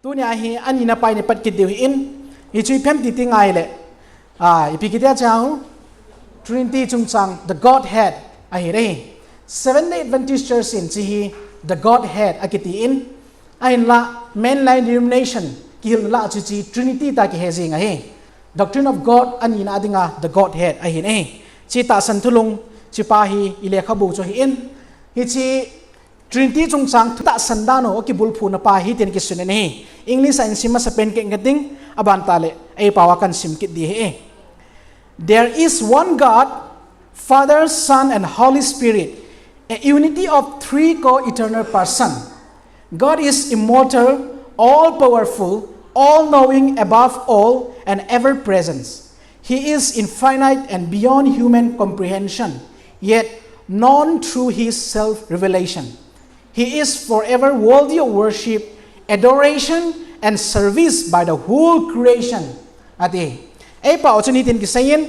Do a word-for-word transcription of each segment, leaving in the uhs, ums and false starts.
Tunia hi anina pa in ipat kit diu ahin, hichu ipi ham ti ti ngai le, ah, ipi kiti a chang, Trinity chungchang, the Godhead ahi re. Seventh Day Adventist Church in hiche hi the Godhead akiti in, ahinla mainline denomination kihilna lah a hiche Trinity tia kihe jing ahi. Doctrine of God anina dinga the Godhead ahi ne. Hiche tahsan thulung, hiche pa hi ilekhabu chu ahin, hiche Trinity chungchang tahsan dan u akibulphuna pa hi tin kisun in ahi. English a hin sim masapen kit ding, aban tah le eipao a kahin sim kit ding ahi. There is one God, Father, Son, and Holy Spirit, a unity of three co-eternal person. God is immortal, all-powerful, all-knowing, above all, and ever-present. He is infinite and beyond human comprehension, yet known through his self-revelation. He is forever worthy of worship, adoration, and service by the whole creation. Ati. Eipao chun hitin kiseiyin,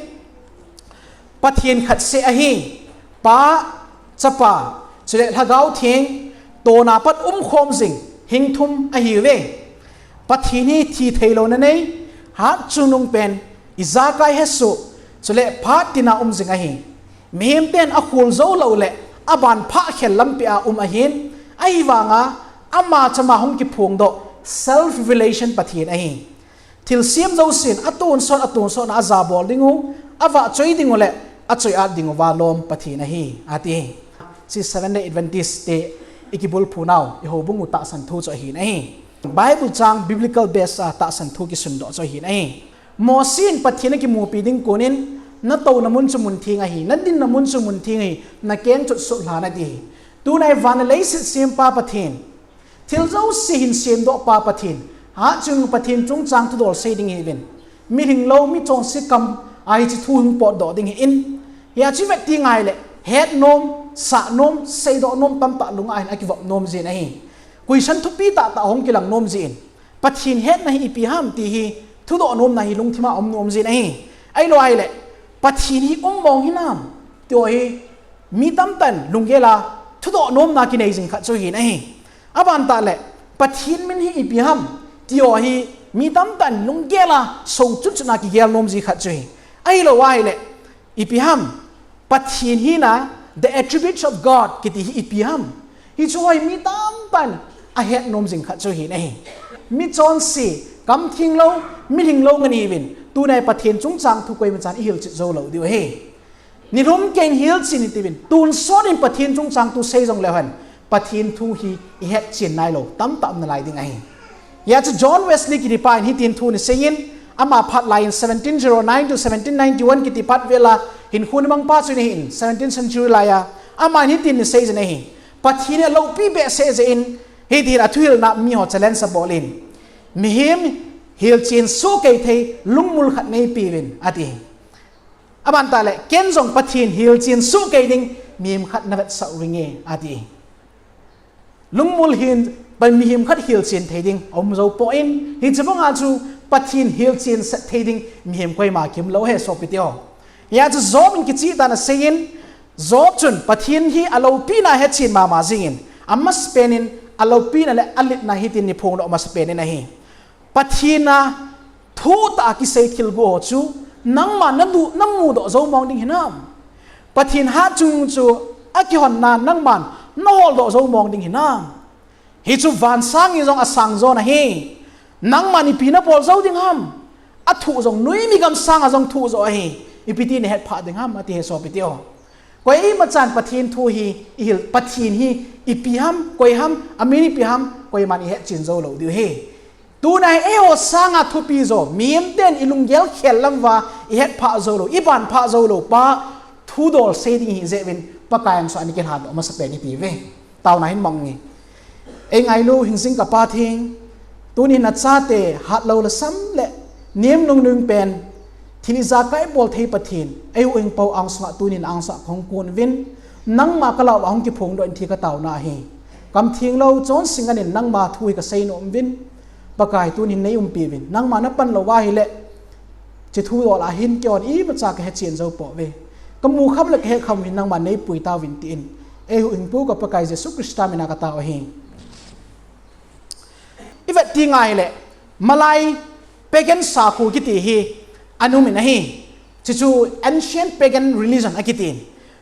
Pathen khat seh ahi, Pa, Chapa, chule Lhagao Theng, tona pat umkhom jing, hing thum ahiuve. Pathen hi thi theilouna nei, hatchungnung pen, ijakai hesoh, chule phat tina um jing ahi. Mihem ten akhol jou lou le, aban phah khel lampi a um ahin, ahivanga, ama chama hung kiphongdoh, self-revelation Pathen ahi. Thilsem jousen, atonsot, atonsotna ajabol ding u, avahchoi ding u le, achoi-at ding uva lom Pathen ahi, ati. Hiche Seventh Day Adventist te ikibulphunau, ihoubung u tahsan thu chu ahi nahi. Bible chang biblical base a tahsan thu kisundoh chu ahi nahi. Mosi in Pathen akimupi ding konin, natouna mun chu mun theng ahi, nadinna mun chu mun theng ahi, nakeng chu suhlhan ati. Tunai van le leiset sempa Pathen, thil jouse hin semdoh pa Pathen, hatchungnung Pathen chungchang thudol sei ding ahiuvin. Mihem lou, michonse kam a hiche thu hung potdoh ding ahin. Hiche vet ti ngai le, hetnom, sahnom, seidoh nom tamtah lunga hin akivop nom jin ahi. Question thupi tahtah hung kilang nom jin. Pathen hetna hi ipi ham ti hi thudoh nomna hi lungthima um nom jin ahi. Ahilou ahile, Pathen hi um mong hinam, ti ho hi mi tamtah in lunggel a thudoh nomna kinei jing khat chu ahi nahi. Aban tah le, Pathen min hi ipi ham, ti ho hi mi tamtah in lunggel a sou chun chun a kigel nom ji khat chu ahi. Ahilou ahile, ipi ham, Pathen hina, the attributes of God kiti hi ipi ham, hichu ho hi mi tamtah in ahet nom jing khat chu ahi nahi. Michonse, kam theng lou, mihem lou ngen ihiuvin, tunai Pathen chungchang thu koima chan ihilchet jou lou diu ahi. Nilhum keiyin hilchen iti uvin, tonsot in Pathen chungchang thu sei jongleu hen, Pathen thu hi ihetchen nailou tamtah um nalai ding ahi. Hiche John Wesley kiti pa in hitin thu anaseiyin, ama phat laiyin seventeen zero nine to seventeen ninety-one kiti phat vel a hinkho ana mang pa chu ahin, seventeenth century lai a, aman hitin anasei jin ahi. Pathen in aloupi behseh jeh in, hitin athuhilna miho challenge abol in, mihem hilchen soh kei thei lungmul khat neipeuvin, ati. Aban tah le, ken jong Pathen hilchen soh kei ding mihem khat navetsah u hinge, ati. Lungmul hin, pa mihem khat hilchen thei ding aum jou poi, hiche banga chu Pathen hilchen sah thei ding mihem koima kium lou ahi sopite ho. Hiche chu Job in kicheh tah in aseiyin, Job chun Pathen hi aloupina ahetchen mama jingin, amasapen in aloupina le alitna hitin ana phongdoh masapen in ahi. Pathen a thutah a kisei thil guh ho chu, nangman nadu, namudoh jou mong ding hinam? Pathen hatchungnung chu akihonna nangman naholdoh jou mong ding hinam? Hichu vansang in jong asang jo ahi. Nangman ipi nabol jou ding ham? Athu jong noimi gamsang a jong thu jo ahi. Ipi ti nahet phah ding ham, ati ahi sopite ho. Koima chan Pathen thu hi ihil, Pathen hi ipi ham, koi ham, amin ipi ham, koiman ihetchen jou lou diu ahi. Tunai eiho sanga thupi jo, mihem ten ilunggel khel lam uva ihet phah jou lou, iban phah jou lou pa, thudol sei ding ahi jeh uvin, Pakai angsunga ana kilhandoh masapen iti uve. Taona hin mang inge. Eingailu hingjing ka Pa theng, tunin nachate hatlou lhasam le nem nungnung pen, thil ijakai bol thei Pathen, eihuhhingpu angsunga tunin angsunga kahung kun uvin, nangma kalaova hung kiphongdoh in ti kataona ahi. Kam theng lou chonse ngen in nangma thu hi kasei nom uvin, Pakai tunin neiumpi uvin, nangma napan lou ahile, hiche thudol a hin keiho imacha kahechen jou pouve. Kamu kham le kahet kham uvin nangman neipui tauvin tin, eihuhhingpu ka Pakai Jesu Christa mina katao ahi. Vet ti ngai le, malai pagan sakhu kiti hi anum in ahi. Chuchu ancient pagan religion akitin.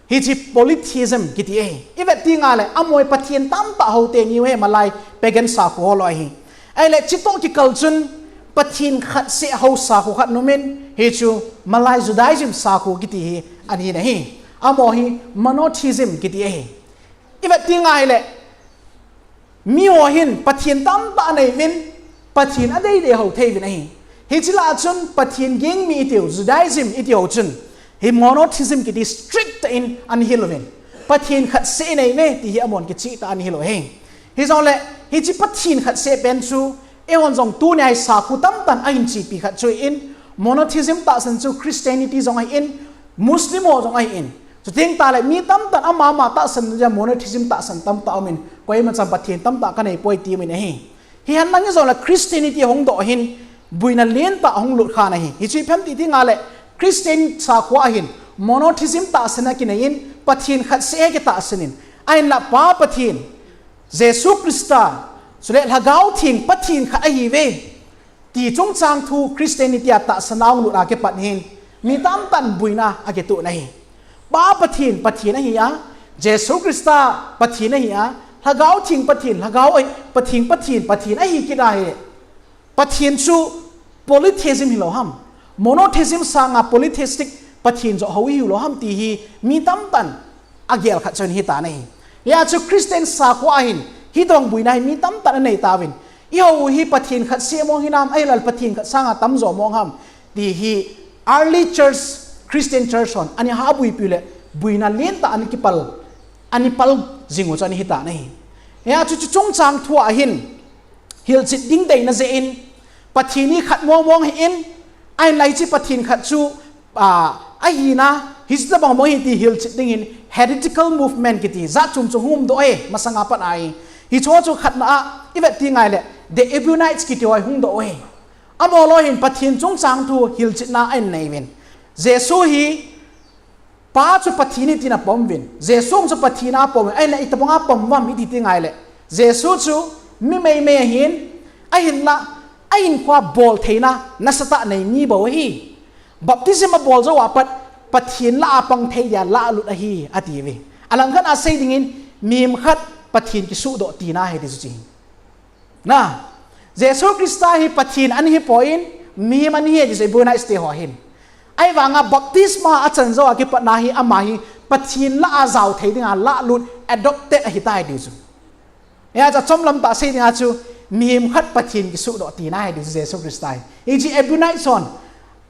Hichi polytheism kiti ahi. I vet ti ngai le, amoi pathen tamtah ho teng iu he malai pagan sakhu ho lo ahi. Ahile chitoh kikal chun pathen khat seh ho sakhu khat numin, hichu malai Judaism sakhu kiti hi ahi nahi. Amaho hi monotheism kiti ahi. I vet ti ngai le, mi ho hin pathen tamtah nei uvin, pathen adeidei ho thei uvin ahi. Hichi lah chun pathen ging mi itiu, Judaism itiu chun, hi monotheism kiti strict in ahi louvin, pathen khat seh nei uve ti hi amon kichih tah ahi lou ahi. Hijongle, hichi pathen khat seh pen chu, eihon jong tunia hi sakhu tamtah in ahin chepi khat chu ahin, monotheism tahsan chu Christianity jong ahin, Muslim ho jong ahin. Chuteng tale mi tamtah in ama ama tahsan dia monotheism tahsan tamtah umin, koima chan pathen tamtah kanei poi ti umin ahi. Hihen lang hijongle Christianity hung doh hin, buina lentah hung lut khan ahi. Hichu ipi ham ti ti ngai le, Christian sakhu a hin monotheism tahsan akinei in, pathen khat seh akitahsan in, ahinla Pa Pathen, Jesu Christa, chule Lhagao Theng Pathen khat ahiuve ti chungchang thu Christianity a tahsan a hung lut a kipat hin, mi tamtah in buina akitoh nahi. Pa Pathen, Pathen ahi a, Jesu Christa Pathen ahi a, Lhagao Theng Pathen, Lhagao ahi, Pathen, Pathen, Pathen ahi kit ahi. Pathen chu polytheism hilou ham, monotheism sanga polytheistic Pathen joh ho hilou ham ti hi mi tamtah in agel khat chu ahi ta nahi. Hia chu Christian sakhu a hin, hitobang buina hi mi tamtah in anei tauvin. Eiho hi pathen khat seh mong hinam, ahilou le pathen khat sanga tamjo mong ham ti hi early church, Christian church hon ana habuipi u le, buina lentah ana kipal, ana pal jing u chu ahi ta nahi. Hia chu, chu chungchang thu a hin, hilchet ding deina jeh in, Pathen hi khat mong mong ahin, ahinla hichi Pathen khat chu, a, ahina, hichi tobang mong ahi ti hilchet ding hin heretical movement kiti jat chom chom hung um doh e, masanga pat ahi. Hichu chu khatna a, i vet ti ngai le, the Ebionites kiti ho hung doh e. Amaho hin Pathen chungchang thu hilchetna ahin nei uvin. Jesu hi Pa chu Pathen ahi tina pom uvin, Jesu chu Pathen a pom uvin, ahinla itobang a pom uvem iti ti ngai le, Jesu chu mi meimei ahin, ahinla, a hinkhoa bol theina nasatah nei mi bou ahi. Baptism abol jou a pat, Pathen lah a pang thei dia lah lut ahi, ati uve. Alang khat a sei dingin, mihem khat Pathen kisuhdoh tina ahi ti chu ahi. Na, Jesu Christa hi Pathen ahi poi, mihem ahi ti chu Ebionites te ho hin. Ahivanga baptisma achan jou a kipatna hi ama hi Pathen lah a jao thei dinga lah lut adopted ahi tai ti chu. Hia chu achom lam tah sei dinga chu mihem khat Pathen kisuhdoh tina ahi ti chu Jesu Christa hi. Hichi Ebionites hon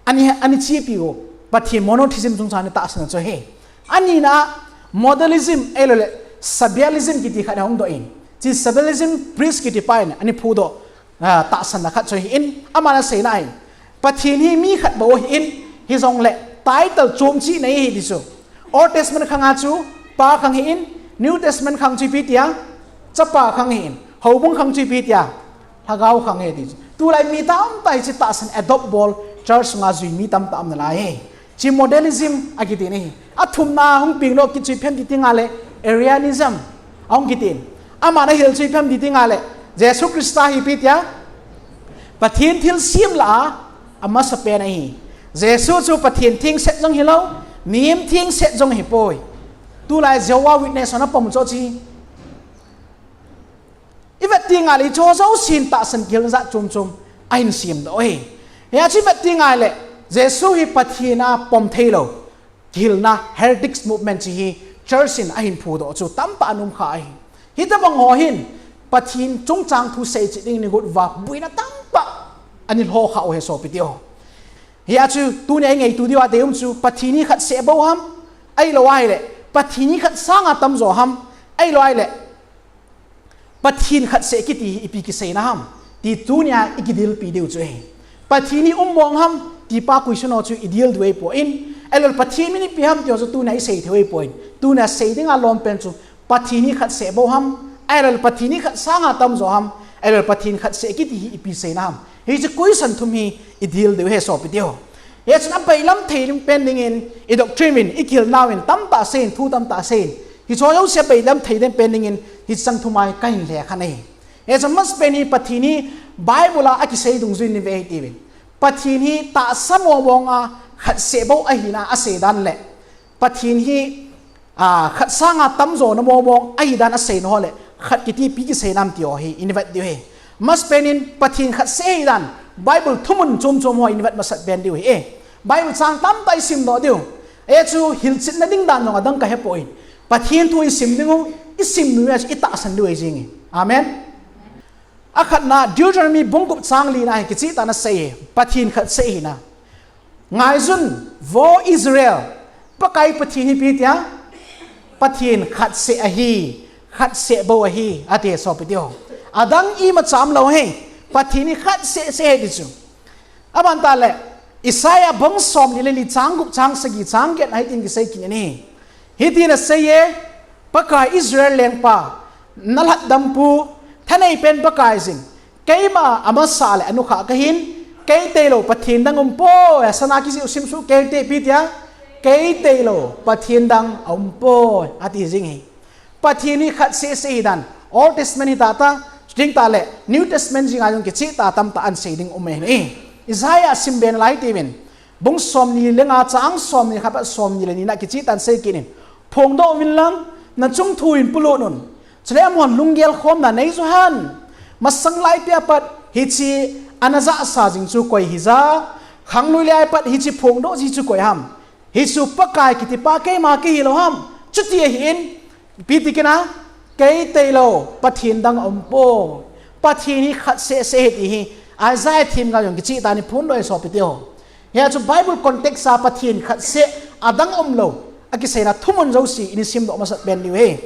Ani, ani chepi u, Pathen monotheism chungchang a tahsan chu ahi. Anina, modalism, ahilou le, Sabialism kiti khat ahung doh in. Chi Sabialism priest kiti pa in, ana phudoh, ah, tahsanna khat chu ahin, aman aseina ahin. Pathen hi mi khat bou ahin, hijongle, title chom cheh nei ahi ti chu. Old Testament khanga chu, Pa khang ahin, New Testament khang chu ipi tia, Chapa khang ahin, Houbung khang chu ipi tia, Lhagao khang ahi ti chu. Tulai mi tamtah hichi tahsan adopt bol, church sunga jui mi tamtah um nalai e. Chi modalism akiti ahi. Athumna hung pengdoh kit chu ipi ham ti ti ngai le Arianism ahung kitin. Aman ahil chu ipi ham ti ti ngai le Jesu Christa hi ipi tia, Pathen thilsem lah a amasapen ahi. Jesu chu Pathen thengset jong hilou, mihem thengset jong ahipoi. Tulai Jehovah Witness hon apom u chu chi. I vet ti ngai le hicheho jousen tahsan kihilna jat chom chom ahin semdoh e. Hiche i vet ti ngai le Jesu hi Pathen a pom theilou kihilna heretics movement chi hi church in ahin phudoh chu tamtah ana um kha ahi. Hitobang ho hin Pathen chungchang thu seicheh ding ni got uva buina tamtah ana lho kha u ahi sopi teho. Hiche tunia i ngaito diu a deium chu Pathen hi khat seh bou ham, ahilou ahile Pathen hi khat sanga tamjo ham, ahilou ahile Pathen khat seh kiti hi ipi kiseina ham ti tunia i kidilpi diu chu ahi. Pathen hi um mong ham ti pa question ho chu i dil diu ahipoi. Ahilou le Pathen min ipi ham ti ho chu tunia i sei thei u ahipoi. Tunia sei dinga lom pen chu Pathen hi khat seh bou ham, ahilou le Pathen hi khat sanga tamjo ham, ahilou le Pathen khat seh kiti hi ipi seina ham. Hiche question thum hi i dil diu ahi sopi teho. Hichun abailam thei ding pen dingin, i doctrine in, i kihilnau in, tamtah seiyin, thu tamtah seiyin. Hicheho jouse abailam thei ding pen dingin, hiche chang thum a hi kahin lhekhen ahi. Hiche masapen hi Pathen hi Bible a akisei dungjui in ive hitiuvin. Pathen hi tahsa mong mong a khat seh bou ahina asei dan le Pathen hi, a, khat sanga tamjo na mong mong ahi dan asei na ho le, khat kiti ipi kisei nam ti ho hi, ivet diu ahi. Masapen in Pathen khat seh ahi dan, Bible thumun chom chom ho ivet masat pen diu ahi. E, Bible chang tamtah isim doh diu. E chu hilchetna ding dan jong adang kahe poi. Pathen thu isim ding u, isim nu ya chu itahsan diu ahi jing e. Amen. Akhatna Deuteronomy bung gup chang li na hi kicheh tah in asei e. Pathen khat seh ahina. Ngaijun, vo Israel, Pakai Pathen hi ipi tia, Pathen khat seh ahi, khat seh bou ahi, ati e sopi teho. Adang imacha umlou ahi, Pathen hi khat seh seh ahi ti chu. Aban tah le, Isaiah bung som ni le li chang gup chang sagi chang get na hitin kisei kit in ahi. Hitin asei e, Pakai Israel lengpa, na lhatdampu, thanei pen Pakai jing, keima amasa le anukha kahin, kei tailou Pathen dang umpoi, asana kijih u simsuh kei te ipi tia, kei tailou Pathen dang aumpoi, ati jing ahi. Pathen hi khat seh seh ahi dan, Old Testament hi tah tah, chuting tah le New Testament jing a jong kicheh tah tamtah ana sei ding um ahi. Isaiah sim be nalai tiuvin, bung som ni le nga chang som ni khat pat som ni le ni na kicheh tah in asei kit in, phongdoh uvin lang, na chung thu hin polut un. Chule amahon lunggel khomna nei jo hen. Masang lai pia pat hiche ana jahsa jing chu koi hija, khanglui lai pat hiche phongdoh ji chu koi ham. Hichu Pakai kiti pa keima kahi lou ham. Chuti ahin, ipi ti kit na, kei tailou Pathen dang aumpoi. Pathen hi khat seh seh ahi ti hi Isaiah themgao jong kicheh tah in iphondoh e sopi teho. Hia chu Bible context a Pathen khat seh adang umlou akiseina thumun jouse in isim doh masat pen diu ahi.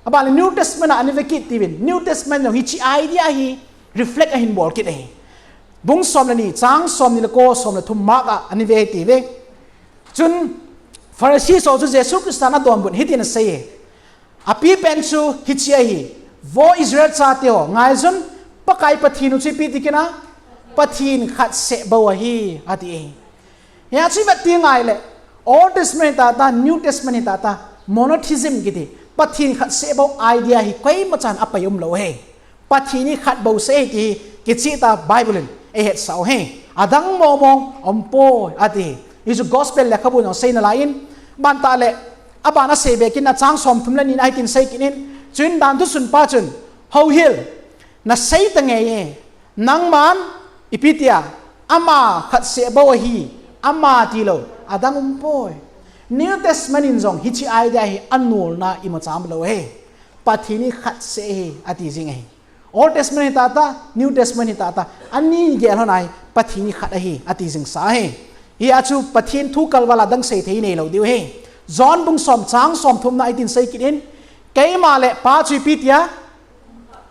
Aban le New Testament a ana ve kit tiuvin, New Testament jong hiche idea hi reflect ahin bol kit ahi. Bung som le ni, chang som ni le ko, som le thum Mark a ana ve hitiuve. Chun Pharisee ho chu Jesu Christa in adonbut in hitin asei e. Apipen chu hiche ahi, vo Israel chate ho, ngaijun, Pakai Pathen u chu ipi ti kit na, Pathen khat seh bou ahi, ati e. Hia chu ivet teng le, Old Testament hi tah tah, New Testament hi tah tah, monotheism kiti, Pathen khat seh bou idea hi koima chan apai umlou ahi. Pathen hi khat bou seh ahi ti hi kicheh tah Bible in eihetsah u ahi. Adang mong mong aumpoi ati. Hichu gospel lekhabu in jong asei nalai in, aban tah le, aban asei be kit na chang som thum le ni na hitin asei kit in, chuin dan thusun pa chun, houhil, nasei tangei e, nangman, ipi tia, ama khat seh bou ahi, ama tilou adang umpoi. New Testament in jong hiche idea hi anolna imacha umlou ahi. Pathen hi khat seh ahi, ati jing ahi. Old Testament hi tah tah, New Testament hi tah tah, ani gel hon a hi Pathen hi khat ahi, ati jing sa ahi. Hia chu Pathen thu kalval a dang sei thei neilou diu ahi. John bung som chang som thum na hitin asei kit in, keima le Pa chu ipi tia,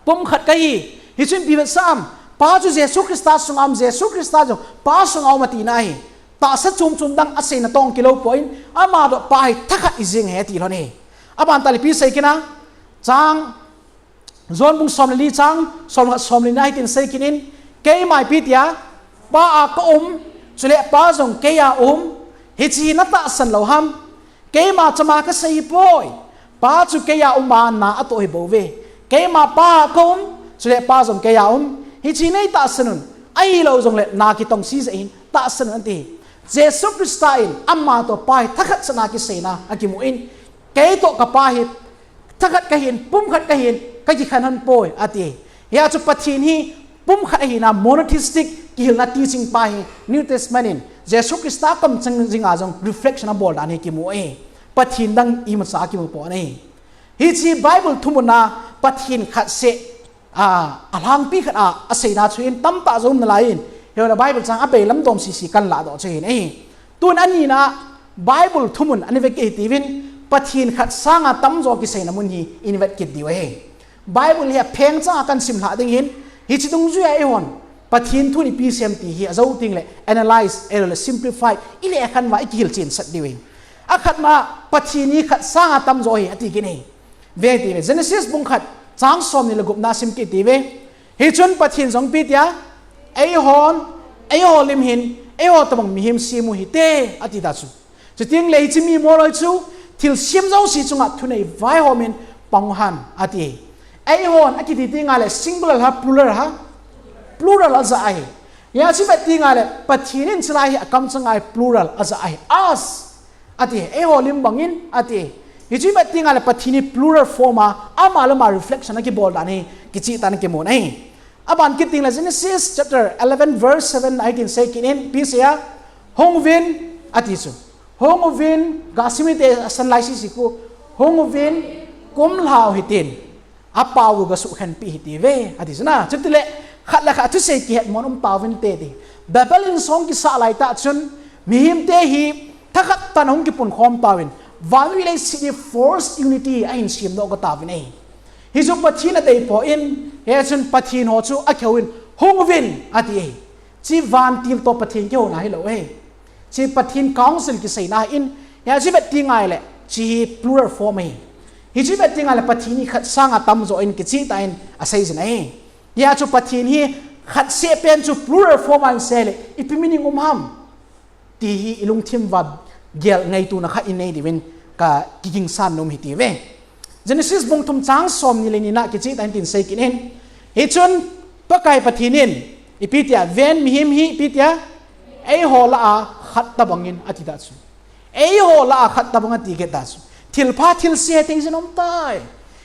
pumkhat kahi. Hichun ipi vetsah ham, Pa chu Jesu Christa sunga um, Jesu Christa jong Pa sunga um atina ahi. Tahsa chom chom dang aseina tong kilou poi in, ama toh Pa hi thakhat ahi jing ahi ati lhon ahi. Aban tah le ipi asei kit na, chang John bung som le li chang som le khat som le ni na hitin asei kit in, keima ipi tia, Pa a kaum, chule Pa jong keiya um, hiche hi natahsan lou ham. Keima chama kasei hipoi. Pa chu keiya um a na atoh hi bouve. Keima Pa a kaum, chule Pa jong keiya um. Hiche hi neitahsan un. Ahilou jongle na kitongse jeh hin tahsan un ati. Jesu Christa in ama toh Pa hi thakhat chana kiseina akimu in, kei toh ka Pa hi thakhat kahin, pumkhat kahin, kakikhen hon poi, ati. Hia chu Pathen hi pumkhat ahina, monotheistic kihilna teaching pa hi New Testament in Jesu Christa kamcheng jinga jong reflection abol dan hi kimu e. Pathen dang imacha kimu pon ahi. Hiche Bible thumun a Pathen khat seh a, alhangpi khat a, aseina chu in tamtah jong um nalai in, hia Bible chang abeilam dom sese kan ladoh chu ahin ahi. Tun anina, Bible thumun ana ve kit hitiuvin, Pathen khat sanga tamjo kiseina mun hi ivet kit diu ahi. Bible hi apheng chang a kan sim lhah ding hin, hiche dungjui a eihon Pathen thu in ipi asei em ti hi ajou teng le analyze, ahilouleh simplify, ile khan uva ikihil chensah diu ahi. Akhatna, Pathen hi khat sanga tamjo ahi, ati kit in ahi. Ve hitiuve, Genesis bung khat, chang som ni le gup na sim kit hitiuve. Hichun Pathen jong ipi tia, eihon, eiho lim hin, eiho tobang mihem sem u hite, ati ta chu. Chuteng le hiche mi moloi chu, thilsem jouse chunga thunei vaihom in pang uhen, ati. Eihon akiti teng le singular ham plural ham? Plural aja ahi. Hiche vet teng le Pathen in chulai hi akamchang a hi plural aja ahi. Us ati, eiho lim bangin ati. Hiche vet teng le Pathen hi plural form a ama le ama reflection akibol dan hi kicheh tah in kimu ahi. Aban kit teng le Genesis chapter eleven verse seven a hitin sei kit in, ipi asei a, hung uvin ati chu. Hung uvin, ga sim hite, asan lai sisi khu, hung uvin, kumlhau hitin, apao u ga sukhen peh hite ve, ati chu na. Chutile, khat le khat thusei kihet mong um tauvinte ti. Babel insung kisah lai tah chun, mihemte hi, thakhat tah in ahung kipun khom tauvin, vannoi leiset hi forced unity ahin sem doh tauvin ahi. Hichu Pathen adei poi, hichun Pathen ho chu akihou in, hung uvin, ati ahi. Hiche vantil toh Pathen kihouna hilou ahi. Hiche Pathen council kiseina ahin, hiche vet teng le, hiche hi plural form ahi. Hiche vet teng le Pathen hi khat sanga tamjo in kicheh tah in asei jin ahi. Hichu Pathen hi khat seh pen chu plural form a asei le, ipi meaning um ham ti hi ilungthim uva gel ngaituna khat inei diuvin ka kigingsan nom hite ve. Genesis bung thum chang somni le ni na kicheh tah in tin sei kit in. Hichun Pakai Pathen in, ipi tia, ven mihem hi ipi tia, eiho lah a khat tobangin ati tah chu. Eiho lah a khat tobang ati kit tah chu. Thilpha thilse thei jin um tai.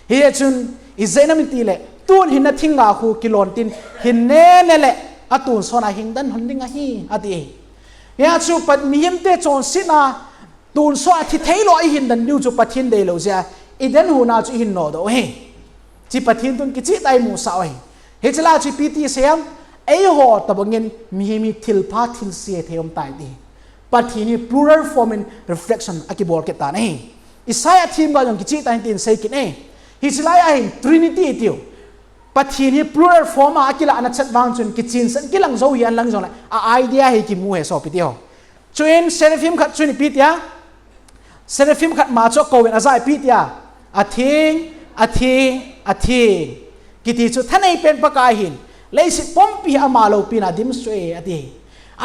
Hichun, ijeh inem itile, tun hinna thingga khu kilon tin, hin nene le, atonsot a hingden lhon ding ahi, ati. Hichu Pat- mihemte chonsetna, tonsot a thi thei lou a ihin den diu chu Pathen deilou jeh a, iden huna chu ihin nodoh u ahi. Hiche Pathen thun kicheh tah a imusah u ahi. Hiche lah a chu ipi ti asei em, eiho tobangin mihem hi thilpha thilse thei um tai ti. Pathen hi plural form in reflection akibol kit tan ahi. Isaiah themgao jong kicheh tah in tin sei kit e. Hiche lai a hin Trinity itiu. Pathen hi plural form a akilahna chet vang chun kichen san kilang jou hi ahin lang jongle a idea hi kimu ahi sopi teho. Chuin seraphim khat chun ipi tia, seraphim khat ma chu akouvin aja ipi tia, atheng, atheng, atheng, kiti chu thanei pen Pakai ahin, leiset pumpi hi ama loupina adim soh e ati.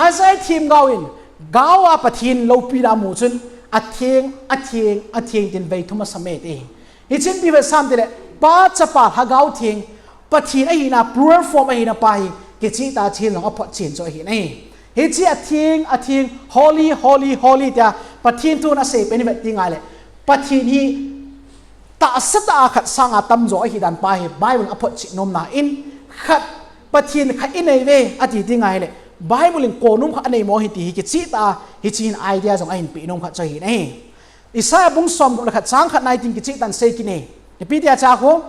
Isaiah themgao in, gao a Pathen loupina amu chun, atheng, atheng, atheng tin vei thum asam e ati. Hichun ipi vetsah ham itile, Pa, Chapa, Lhagao Theng, Pathen ahina, plural form ahina pa hi, kicheh tah a hiche jong aphotchen chu ahi nai. Hiche atheng, atheng, holy, holy, holy tia, Pathen thun asei pen ivet teng le, Pathen hi tahsa tah a khat sanga tamjo ahi dan pa hi, Bible in aphotchen nomna in, khat, Pathen khat inei ve, ati teng le, Bible in konom khat anei mo ahi ti hi kicheh tah a, hiche hin idea jong ahin peh nom khat chu ahi nai. Isaiah bung somgup le khat chang khat na hitin kicheh tah in sei kit e. Ipi tia chu khu,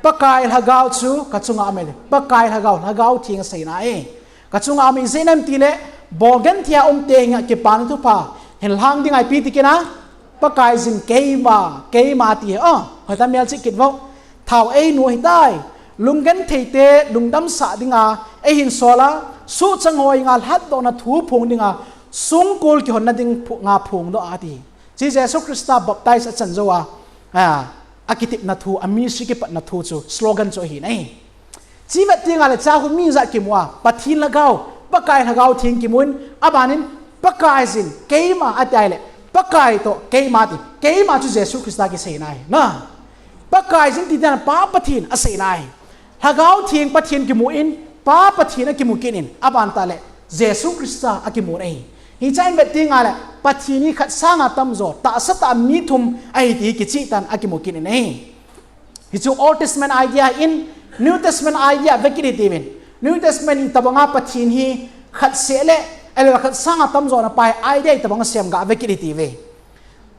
Pakai Lhagao chu kachunga um e. Pakai Lhagao, Lhagao Theng aseina e. Kachunga um e ijeh inem itile, bolgenthei a umte henga kipana thupha hin lhang ding ahi ipi ti kit a, Pakaiyin keima, keima ti e. O, hoitah melchih kit vo. Thao einu ahitai. Lunggentheite lungdamsah dinga eihin sol a, suhchang ho henga lhatdohna thu phong dinga, songkul kihonna ding phu- nga phongdoh a ati. Hiche Jesu Christa baptize achan jou a, a, akitepna thu, a ministry kipatna thu chu, slogan chu ahi nai. Hiche vet teng le hiche khu mi ijat kimu a, Pathen Lhagao, Pakai Lhagao Theng kimun, abanin, Pakaiyin keima ati le, Pakai toh keima ti, keima chu Jesu Christa kiseina ahi. Na, Pakaiyin ti dan Pa Pathen aseina ahi. Lhagao Theng Pathen kimun, Pa Pathen akimu kit in, aban tah le, Jesu Christa akimu ahi. Hiche in vet teng le, Pathen hi khat sanga tamjo, tahsa tah a mi thum ahi ti kicheh tah in akimu kit in ahi. Hichu Old Testament idea in, New Testament idea ve kit hite uvin. New Testament itobanga Pathen hi khat seh le, ahilou le khat sanga tamjona pa hi idea itobang asem ga ve kit hite uve.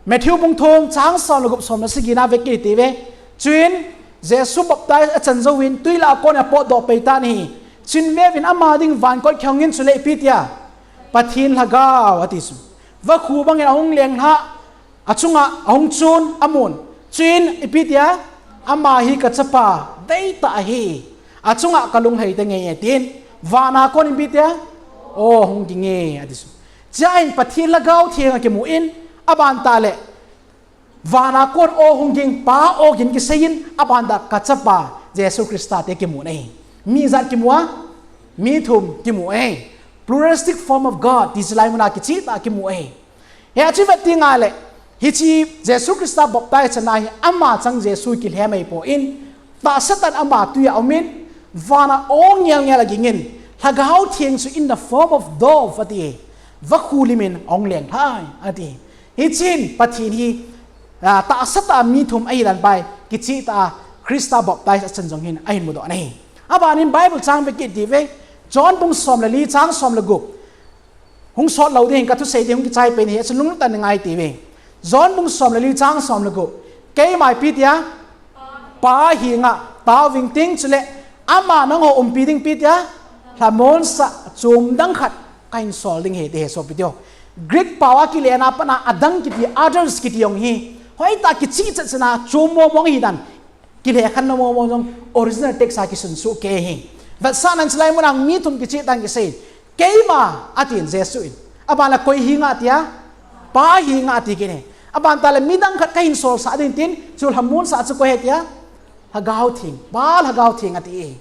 Matthew bung thum chang som le gup som le sagi na ve kit hite uve. Chuin Jesu baptize achan jouvin twi lah a konin apotdoh pei tan ahi. Chuin veuvin ama ding vankot kihong in chule ipi tia, Pathen Lhagao ati chu. Vakhu bangin ahung lenglhah, achunga ahung chun amun. Chuin ipi tia, ama hi kachapa deitah ahi. Achunga kalung lhai tei nge tin. Vana konin ipi tia, o hung ging e ati chu. Chuin Pathen Lhagao Theng akimun, aban tah le, vana kon o hung ging, Pa o ging kiseiyin, aban tah kachapa Jesu Christa te kimun ahi. Mi ijat kimu a, mi thum kimu ahi. Pluralistic form of God, ti chu hilai muna kicheh tah a kimu ahi. Hiche vet teng le, hiche Jesu Christa baptize channa hi ama chang Jesu kilhem ahipon, Tahsa tah in ama tui a um in, van a aw ngel ngel a ging in, Lhagao Theng chu in the form of dove ati. Vakhu lim in ahung leng lhai ati. Hichun Pathen hi, ah, tahsa tah a mi thum ahi dan pai, kicheh tah a Christa baptize a chan jong hin ahin mudoh na ahi. Aban in Bible chang ve kit ti ve, John bung som le li chang som le gup. Hung sot lou ding, ka thusei ding hung kichai pen ahi, chun lunglut tah in ngai ti ve. John bung som le li chang som le gup. Keima ipi tia, Pa henga taovin ting, chule ama nangho umpi ding ipi tia, lhamonsah chom dang khat kahin sol ding ahi ti ahi sopi teho. Greek pao a kile na a pat a adang kiti, others kiti jong hi, hoitah kicheh chet chet na chom mong mong ahi dan. Kile khen na mong mong jong original text a kisun soh kei ahi. Vetsahnan chulai mun a mi thum kicheh tah in kisei. Keima atin Jesu in. Aban le koi henga tia, Pa henga ati kit e. Aban tah le midang khat kahin solsah ding tin, chu lhamonsah chu koi ahi tia, Lhagao Theng, Pa Lhagao Theng ati e.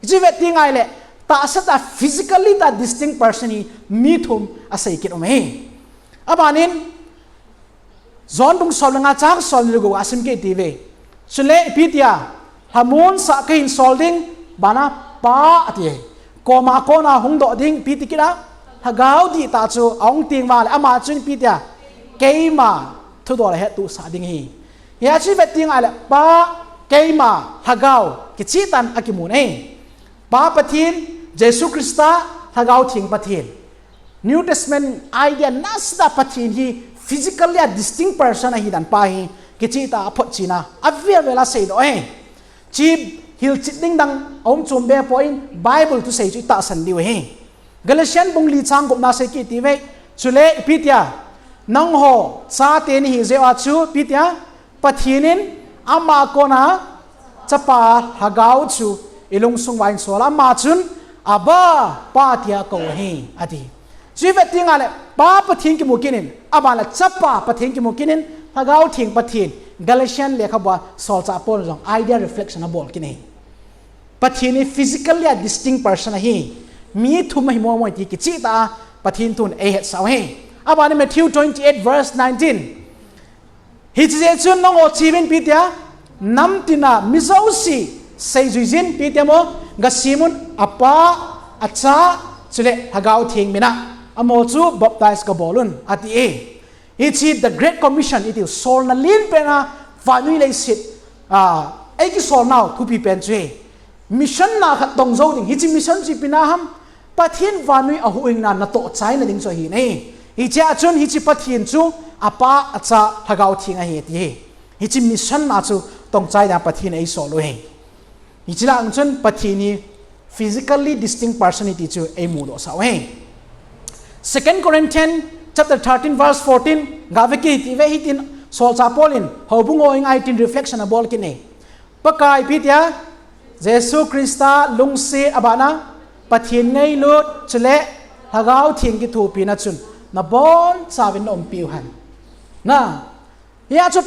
Hichu vet ding ahile, tahsa tah physically tah distinct person hi mi thum asei kit um e. Aban in, John bung som le nga chang som le gup a sim kit ti ve. Chule ipi tia, lhamonsah kahin sol ding, bana Pa ati e. Koma kona hung doh ding, ipi ti kit a, Lhagao dihtah chu ahung teng vang le, ama chun ipi tia, keima thudol a hettohsah ding ahi. Hiche vet ding ahile, Pa, keima, Lhagao, kicheh tah in akimun e. Pa Pathen, Jesu Christa, Lhagao Theng Pathen. New Testament idea nasatah a Pathen hi physically a distinct person ahi dan pa hi kicheh tah a aphotchetna avel vel a seidoh e. Hiche hilchet ding dang aum chom be poi, Bible thusei chu itahsan diu ahi. Galatian bung li chang gup na sei kit ti ve. Chule ipi tia, nangho chate nahi jeh uva chu ipi tia, Pathen in ama kona Chapa Lhagao chu ilungsung uva ahin sol a, ama chun, Abba, Pa tia kou ahi, ati. Hiche vet ding ahile, Pa Pathen kimu kit in, aban le Chapa Pathen kimu kit in, Lhagao Theng Pathen, Galatian lekhabua solchah Paul in jong idea reflection abol kit e. Pathen hi physically a distinct person ahi, mi thum ahi mong mong ti kicheh tah a Pathen thun eihetsah u ahi. Aban in Matthew twenty-eight verse nineteen. Hiche jeh chun nangho cheuvin ipi tia, namtin a mi jouse seijui jin ipi tia mo, gasim un, Apa, Acha, chule Lhagao Theng min a, amaho chu baptize gabol un, ati e. Hiche the Great Commission iti solna lenpen a vannoi leiset, ah, eikisolnau thupi pen chu ahi. Mission na khat tong jou ding. Hiche mission chu ipi na ham? Pathen vannoi a huhhingna natoh chaina ding chu ahi nai. Hichea chun hiche Pathen chu Apa, Acha, Lhagao Theng ahi ti ahi. Hiche mission na chu tong chai dinga Pathen eisol u ahi. Hiche lang chun Pathen hi physically distinct person ahi ti chu eimudoh sah u ahi. Second Corinthians chapter thirteen verse fourteen, gave kit ti ve hitin solchah Paul in houbung ho henga hitin reflection abol kit e. Pakai ipi tia, Jesu Christa lungset abana, Pathen ngailut, chule Lhagao Theng kithopina chun, nabonchauvin naumpiu hen. Na, hia chu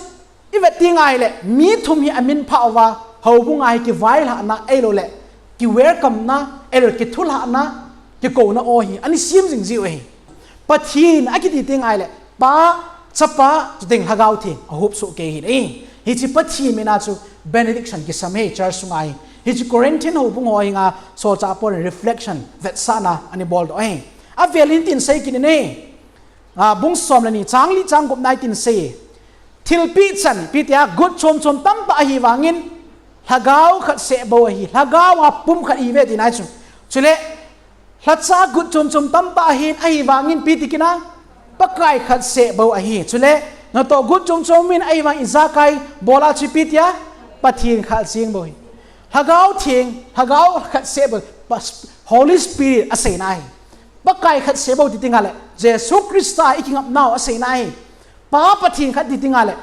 ivet ding ahile, mi thum hi amin phah uva, houbung a hi kivailhahna, ahilou le, ki welcome na, ahilou le, kithulhahna, kikouna aw hi, ana sem jing jiu ahi. Pathen akiti ding ahile, Pa, Chapa, chuteng Lhagao Theng, ahup soh kei ahi. Hiche Pathen min a chu benediction kisam e church sunga hi. Hiche Corinthian houbung ho henga solchah Paul in reflection, vetsahna, ana boldoh e. Avel in tin sei kit in e. Ah, bung som le ni, chang li chang gup na hitin sei. Thilpeh chan, ipi tia, got chom chom tamtah ahi vangin, Lhagao khat seh bou ahi, Lhagao a pum khat ihi uve tina chu. Chule, lhacha got chom chom tamtah ahin, ahi vangin ipi ti kit a, Pakai khat seh bou ahi. Chule, natoh got chom chom in, ahi vang ijakai bol a chu ipi tia, Pathen khat jeng bou ahi. Lhagao Theng, Lhagao khat seh bou, Holy Spirit aseina ahi. Pakai khat seh bou ti ding ahile, Jesu Christa ikingapnau aseina ahi. Pa Pathen khat ti ding ahile,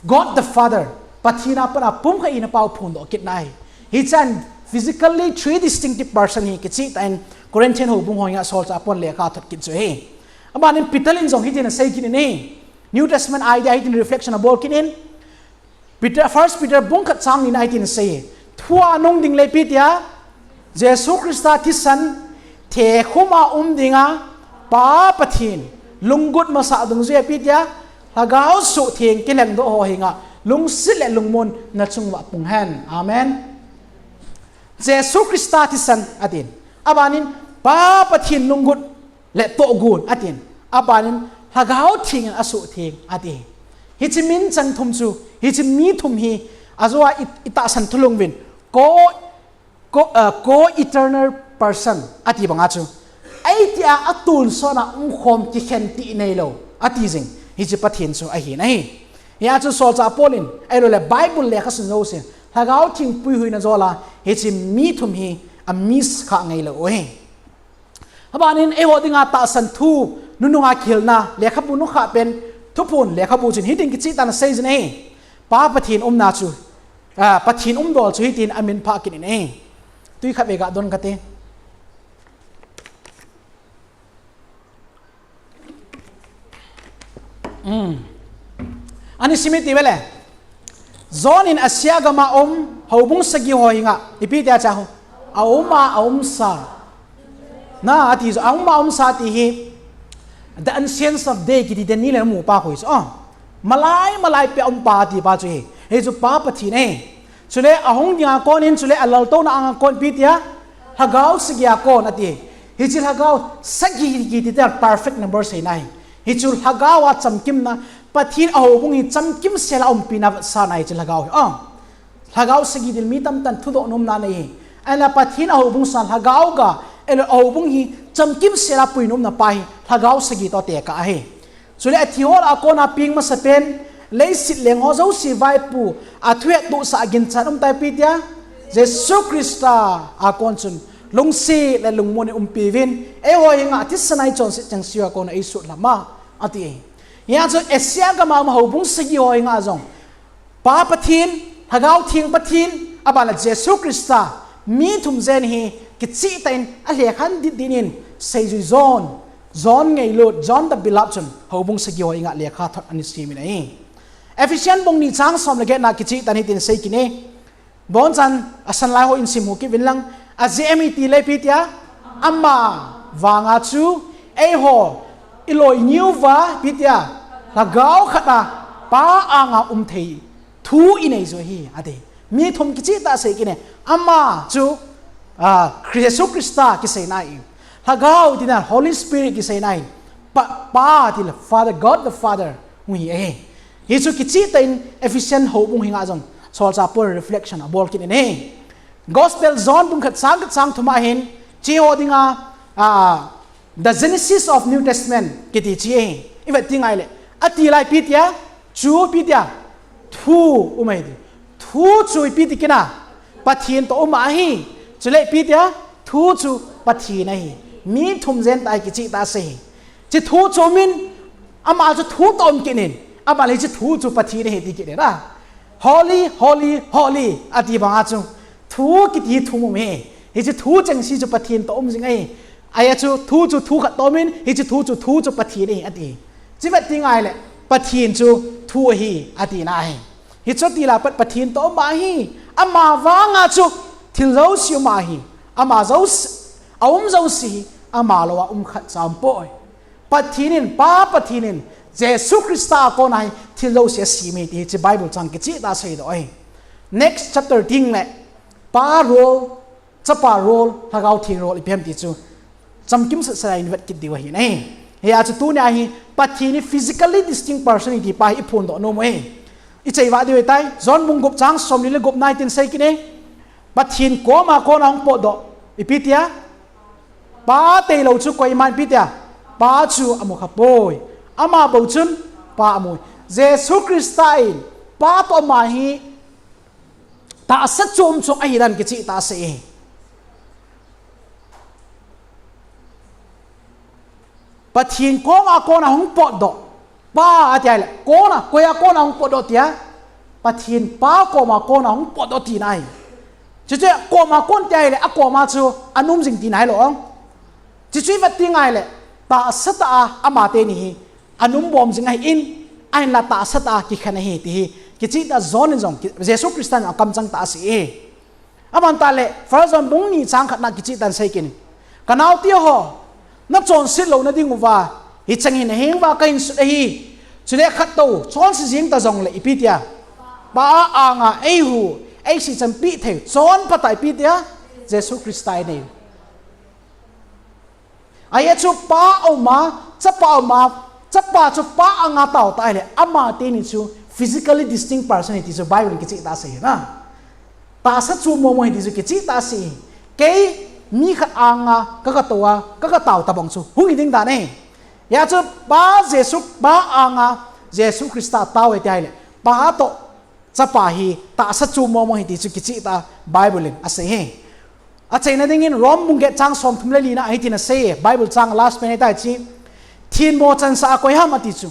God the Father, Pathen a pat a pum khat hina pau phondoh kitna ahi. Hichan physically three distinctive person hi kicheh tah in Corinthian houbung ho henga solchah Paul in lekha thot kit chu ahi. Aban in Peter in jong hitin asei kit in ahi. New Testament idea hitin reflection abol kit in. Peter, First Peter bung khat chang ni na hitin asei. Thua nung ding le ipi tia, Jesu Christa thisan, thekhum a um dinga, Pa Pathen, lunggut masa dungjuia ipi tia, Lhagao suhtheng kilhengdoh ho henga, Lungset le lungmon nachung uva pung hen. Amen. Jesu Christa thisan atin. Abanin Pa Pathen lunggut le tohgon atin. Abanin Lhagao Theng in asuhtheng ati. Hiche min chang thum chu, hiche mi thum hi, ajou a i, itahsan thulhung uvin. Ko co, uh, co-eternal person ati banga chu. Eitia atonsot a umkhom kikhen ti neilou ati jing. Hiche Pathen chu ahi nahi. Hia chu solchah Paul in, ahilouleh Bible lekhasun jouse, Lhagao Theng puihuina jol a, hiche mi thum hi a miss kha ngailou u ahi. Abanin eiho dinga tahsan thu, nununga kihilna lekhabu nukhah pen, Thuphon lekhabu chun hitin kicheh tah in asei jin ahi. Pa Pathen umna chu, ah, Pathen umdol chu hitin amin phah kit in ahi. Tui khat vei ga don kate. Hmm. Ana sim e ti vele. John in Asia gam a um houbung sagi ho henga, ipi tia chu, aum a, aumsa. Na, ati chu, aum a, aumsa ti hi, the ancients of day kiti teni le mu pa khu chu. Oh. Malai, malai peh a um pa ti pa chu hi. Hichu Pa Pathen ahi. Chule ahung dinga kon in, chule alaltouna anga kon ipi tia, Lhagao sagi a kon ati. Hiche Lhagao sagi kiti tia perfect number seina ahi. Hichu Lhagao a chamkimna, Pathen ahoubung hi chamkimsel a umpina vetsahna hiche Lhagao hi. Ah. Lhagao sagi til mi tamtah in thudoh nomna nei hi. Ahinla Pathen ahoubung sanga Lhagao ga, ahilouleh ahoubung hi chamkimsel a pui nomna pa hi Lhagao sagi toh tekah ahi. Chule athi hol a kona peng masapen, leiset leng ho jouse vaipo, athu hettohsah a ginchat um tai ipi tia, Jesu Christa a kon chun, lungset le lungmon in umpi uvin, eiho henga athisan a ichonset chengse ho a kona eisutlhama, ati. Hia chu Asia gam a um houbung sagi ho henga jong, Pa Pathen, Lhagao Theng Pathen, aban le Jesu Christa, mi thum jen hi kicheh tah in alekhan dit dit in seijui John, John ngailut, John the Beloved chun houbung sagi ho henga lekhathot ana sim in ahi. Ephesian bung ni chang som le get na kicheh tah in hitin sei kit e. Bonchan asan lai ho in sim u kit uvin lang, ajeh ipi tile ipi tia, ama vanga chu eiho iloinu va ipi tia, Lhagao khat a Pa anga um thei thu inei jiu ahi, ati. Mi thum kicheh tah a sei kit e. Ama chu, ah, Jesu Christa kiseina ahi. Lhagao tina Holy Spirit kiseina ahi. Pa, Pa tile Father, God the Father. Hung hi ahi. Hichu kicheh tah in Ephesian houbung henga jong solchah Paul reflection abol kit in ahi. Gospel John bung khat chang khat chang thum a hin, hiche ho dinga, ah, the genesis of New Testament kiti chu ahi. Ivet ding ahile, ati lai ipi tia, chu ipi tia, thu um ahi ti. Thu chu ipi ti kit na, Pathen toh um ahi. Chule ipi tia, thu chu Pathen ahi. Mi thum jen tah a kicheh tah a sei. Hiche thu chu um in, ama chu thu toh um kit in, ama le hiche thu chu Pathen ahi ti kit in a. Holy, holy, holy, ati banga chu. Thu kiti thum um e. Hiche thu chengse chu Pathen toh um jing ahi. Ahia chu thu chu thu khat toh um in, hiche thu chu thu chu Pathen ahi, ati. Hiche vet ding ahile, Pathen chu thu ahi, atina ahi. Hichu tila pat Pathen toh um ahi. Ama vanga chu thil jouse um ahi. Ama jouse, aum jouse hi ama lou a um khat cha um poi. Pathen in, Pa Pathen in, Jesu Christa a kona hi thil jouse asem e ti hiche Bible chang kicheh tah a seidoh ahi. Next chapter ding le, Pa role, Chapa role, Lhagao Theng role, ipi ham ti chu chamkim sat sat a in vet kit diu ahi nai. Hia chu tunia hi Pathen hi physically distinct person ahi ti pa hi iphondoh nom u ahi. Ichai vah diu ahitai, John bung gup chang somli le gup na hitin sei kit e. Pathen koma kona hung potdoh, ipi tia? Pa tailou chu koiman ipi tia? Pa chu amu khapoi. Ama bou chun Pa amu. Jesu Christa in Pa toh ama hi tahsa chom chom ahi dan kicheh tah a sei e. Pathen koma kona hung potdoh. Pa ati ahile, kona, koia kona hung potdoh tia? Pathen Pa koma kona hung potdoh tina ahi. Chuchu koma kon tia ahile, akoma chu ana um jing tina ahilou. Chuchu ivet ding ahile, tahsa tah a ama teni hi ana um bom jing ahin, ahinla tahsa tah a kikhen ahi ti hi kicheh tah a John in jong, Jesu Christa in jong akamchang tah a asei e. Aban tah le, First John bung ni chang khat na kicheh tah in sei kit in. Ka naote ho, nachonset louna diuva hicheng hi nahenguva kahin sut ahi. Chule khat tou chonse jeng ta jongle ipi tia? Pa anga eihu, eisih chanpi thei, chonpha tah ipi tia, Jesu Christa inei. Ahi chu Pa auma, Chapa auma, Chapa chu Pa anga tao tah ahile, ama teni chu physically distinct person ahi ti chu Bible in kicheh tah asei na. Tahsa chom mong mong ahi ti chu kicheh tah asei. Kei mi khat anga ka, katou a, ka, katao tabang chu hung hi ding dan ahi. Hia chu Pa Jesu, Pa anga Jesu Christa tao ahi ti ahile, Pa toh Chapa hi tahsa chom mong mong ahi ti chu kicheh tah a Bible in asei e. Achaina dingin Rome bung get chang somthum le lina ahi tin asei e. Bible chang last pen ahi tai chi. Thinmo chansah a koi ham ati chu.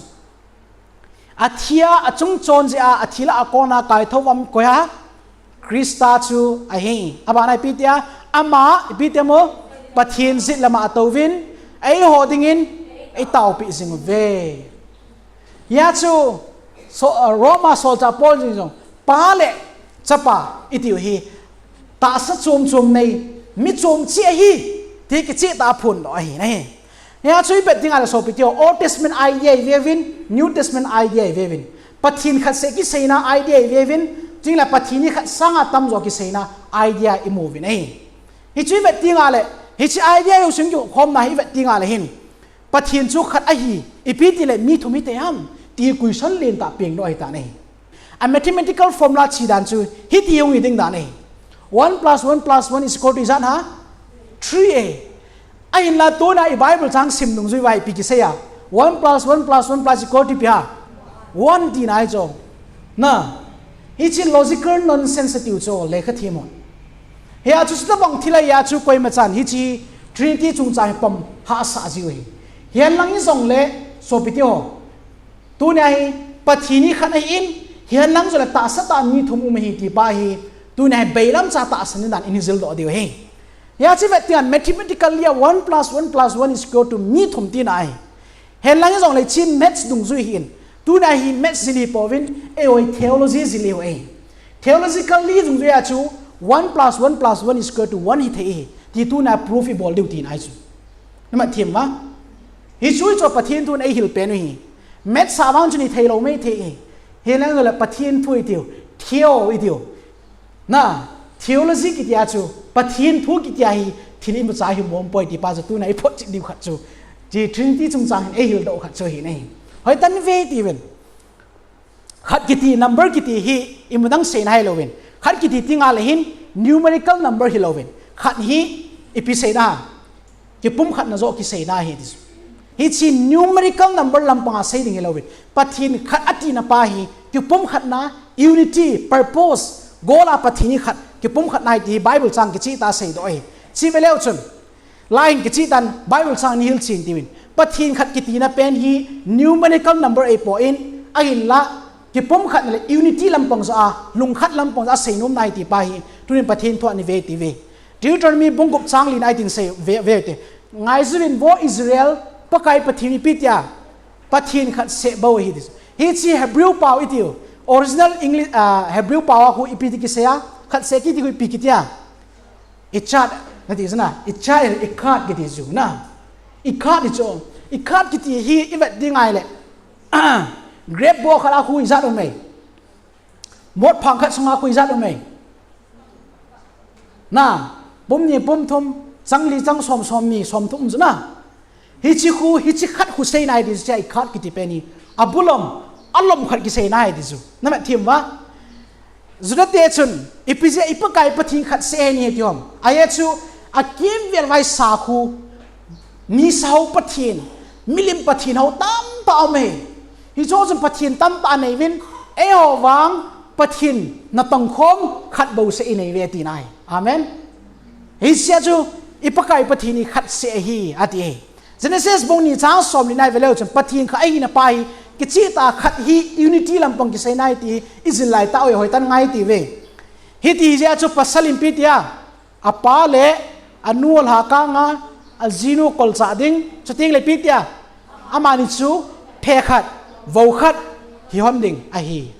Athi a, achung chon jeh a, athi lah a kona kaithou vam koi ham? Christa chu ahi. Abana ipi tia, ama, ipi tia mo, Pathen jet lama atouvin, eiho dingin, eitaopi jing uve. Hia chu, so, uh, Roma solchah Paul jeng jong, Pa le Chapa itiu hi, tahsa chom chom nei, mi chom cheh ahi, ti kicheh tah a phondoh ahi nahi. Hia chu ivet ding ahile sopi teho, Old Testament idea iveuvin, New Testament idea iveuvin. Pathen khat seh kiseina idea iveuvin, chule Pathen hi khat sanga tamjo kiseina idea imu uvin ahi. Hichu ivet ding ahile, hiche idea ho sung kikhomna hi ivet ding ahile hin. Pathen chu khat ahi, ipi tile mi thum hithei ham, ti question lentah pengdoh ahitan ahi. A mathematical formula che dan chu, hiti hung hi ding dan ahi. One plus one plus one is equal to ijat ham? Three ahi. Ahinla tuna i Bible chang sim dungjui uva ipi kisei a. One plus one plus one plus equal to ipi ham? One tina ahi chu. Na. Hiche logical nonsense atiu chu lekha them hon. Hia chu chutabang thil ahi a chu koima chan hiche Trinity chungchang hi pom hahsa jiu ahi. Hihen lang hijongle sopi teho. Tunia hi Pathen hi khat ahin, hihen lang jongle tahsa tah a mi thum um ahi ti pa hi. Tunia hi beilam cha tahsan dan in jildoh diu ahi. Hia chu ivet ding ahile mathematically a one plus one plus one is equal to mi thum tina ahi. Hihen lang hijongle hiche maths dungjui ahin. Tunia hi maths jil hi pouvin, eiho hi theology jil ihiu ahi. Theologically dungjui a chu one plus one plus one is equal to one hithei ahi. Ti tunia proof ibol diu tina ahi chu. Namat them uva. Hichu chu Pathen thun eihil pen u ahi. Maths a vang chun hithei lou maithei ahi. Hihen lang jongle Pathen thu itiu, theo itiu. Na, theology kitia chu, Pathen thu kitia hi, thil imacha hi umpoi ti pa chu, tuna iphotchet diu khat chu. Hiche Trinity chungchang hin eihildoh khat chu ahi nahi. Hoitah in ve iti uvin. Khat kiti, number kiti hi, imu dang seina hilouvin. Khat kiti ti ngal le hin, numerical number hilouvin. Khat hi, ipi seina. Kipumkhatna joh kiseina ahi ti chu. Hiche numerical number lampanga sei ding hilouvin. Pathen khat atina pa hi, kipumkhatna, unity, purpose, goal a Pathen hi khat, kipumkhatna ahi ti hi Bible chang kicheh tah a seidoh ahi. Chu ve leu chun, lai hin kicheh tah in Bible chang in hilchen tiuvin. Pathen khat kitina pen hi numerical number ahipon, ahinla, kipumkhatna le unity lampang joh a, lungkhat lampang joh a seinomna ahi ti pa hi, tunin Pathen thu a ive iti uve. Deuteronomy bung gup chang lina ahi tin sei ve, ve te. Ngaijuvin vo Israel, Pakai Pathen ipi tia, Pathen khat seh bou ahi ti. Hiche Hebrew pao itiu, original English, ah, Hebrew pao a khu ipi ti kisei a, khat seh kiti khu ipi kitia. Echad, nati chu na, echad, echad kiti chu na. Echad ti chu, echad kiti hi ivet ding ahile. Grape boh khat a khu ijat um e. Mot phang khat sunga khu ijat um e. Na, pum ni pum thum, chang li chang som, som ni som thum chu na. Hiche khu, hiche khat khu seina ahi ti chu, echad kiti pen hi. Abulom, alom khat kiseina ahi ti chu. Namat them uva. Juda te chun, ipi jeh a i Pakai Pathen khat seh ahi nati ham. Ajeh chu, akimvel uva sa khu, nisa ho Pathen, milim Pathen ho tamtah um e. Hiche chun Pathen tamtah nei uvin, eiho vang Pathen natong khom khat bou seh inei uve tina ahi. Amen. Hiche chu i Pakai Pathen hi khat seh ahi ati e. Genesis bung ni chang som lina i ve leu chun Pathen khat ahina pa hi kicheh tah a khat hi unity lampang kiseina ahi ti hi i jil lai tah u hoitah in ngai iti uve. Hiti hi jeh a chu pasal in ipi tia, apa le anu alhakang a, ajinu kolchah ding, chuteng le ipi tia, amani chu phe khat, vou khat, hi hon ding ahi.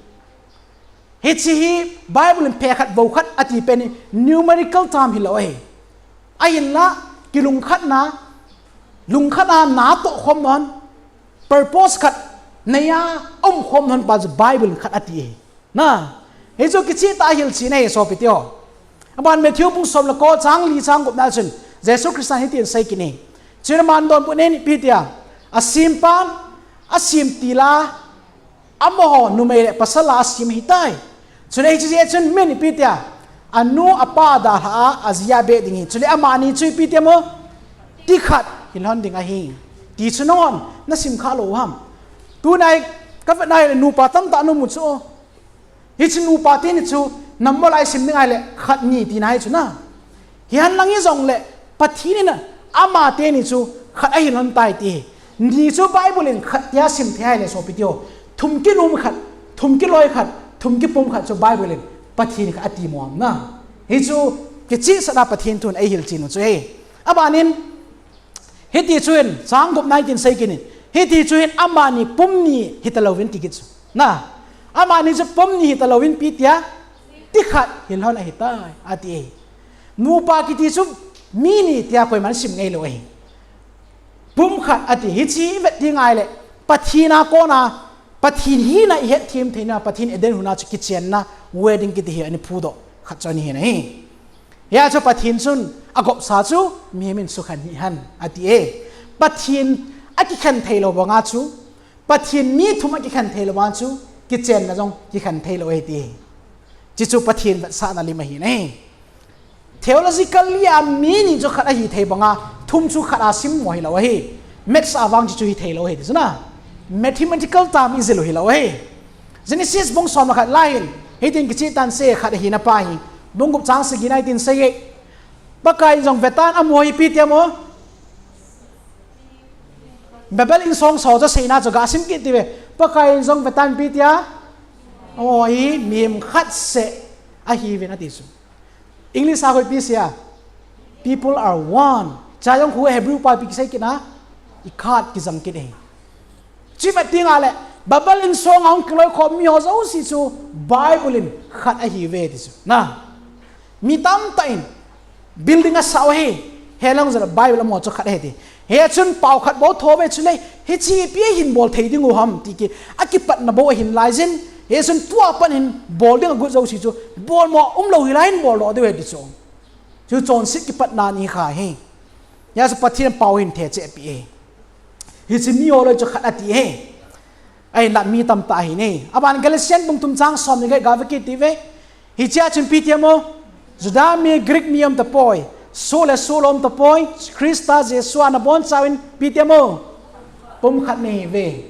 Hiche hi Bible in phe khat vou khat ati pen hi numerical term hilou ahi. Ahinla, kilungkhatna, lungkhat a natoh khom hon, purpose khat, neiya um khom hon pa chu Bible in khat ati ahi. Na, Hichu kicheh tah a hilchen ahi sopite ho. Aban Matthew bung som le ko chang li chang gup na chun Jesu Christa hitin asei kit e. Chuin aman donbutnin ipi tia, asempan asem til a, amaho numei le pasal a asem ahitai. Chule hiche jeh chun min ipi tia, anu apa dalha a aji a abeh ding ahi. Chule amani chu ipi tia mo, ti khat hilhon ding ahi. Ti chu nanghon nasim kha lou ham? Tunai kavet nai le nupa tamtah namu chu. Hiche nupa teni chu number lai sim ding ahile khat ni tina hi chu na. Hihen lang hijongle Pathen in ama teni chu khat ahilhon tai ti. Ni chu Bible in khat tia sim thei ahile sopite ho, thum kinom khat, thum kiloi khat, thum kipum khat chu Bible in Pathen khat ati mo ham na. Hichu kichehsah a Pathen thun eihilchen u chu ahi. Abanin Hiti chun, chang gup na hitin asei kit in, hiti chun amani pum ni hitalouvin ti kit chu. Na, amani chu pum ni hitalouvin ipi tia, ti khat hilhon ahitai, ati e. Nupa kiti chu mi ni tia koiman sim ngai lou ahi. Pum khat ati, hiche ivet ding ahile, Pathen a kona, Pathen hina ihet them theina, Pathen Eden huna chu kichenna, wedding kiti hi ana phudoh khat chu ana hi na hi. Hia chu Pathen chun agopsa chu mihem in sukhen hih hen ati e. Pathen akikhen thei lou banga chu, Pathen mi thum akikhen thei lou banga chu, kichenna jong kikhen thei lou ahi ti. Hichu Pathen vetsahna lim ahi na hi. Theologically a mi ni chu khat ahi thei banga, thum chu khat a sim mo hilou ahi. Maths a vang hichu hithei lou ahi ti chu na. Mathematical term ijil u hilou ahi. Genesis bung som le khat lai hin, hitin kicheh tan asei khat ahina pa hi. Bung gup chang sagi na hitin asei e. Pakai in jong vetan amaho hi ipi tia mo. Babel insong so chu seina chu gasim kit tive. Pakai in jong vetan ipi tia. Amaho hi mihem khat seh ahiuvin ati chu. English a koi ipi asei a. People are one. Chua jong khu Hebrew pa ipi kisei kit na. Echad kijang kit e. Chuti vet ding ahile, Babel insong a hung kiloikhom miho jouse chu Bible in khat ahiuve ti chu. Na. Mi tamtah in building asah u ahi. Hilang jong le Bible amaho chu khat ahi ti. Hichun pao khat bou tho uve chule, hiche ipi ahin bol thei ding u ham ti ki, akipatna bou ahin laijin, hichun tua pat hin bol ding agot jouse chu, bolmo umlou hilai hin boldoh diu ahi ti chu. Chu chonset kipatna ni kha hi. Hia chu Pathen in pao ahin thecheh peh e. Hiche miho loi chu khat ati e. Ahinla mi tamtah ahi ne. Aban Galatian bung thum chang som ni get ga ve kit tive. Hichea chun ipi tia mo. Juda mi Greek mi um tapoi. Soh le soh lou um tapoi. Christa Jesu a nabonchauvin ipi tia mo. Pumkhat nahiuve.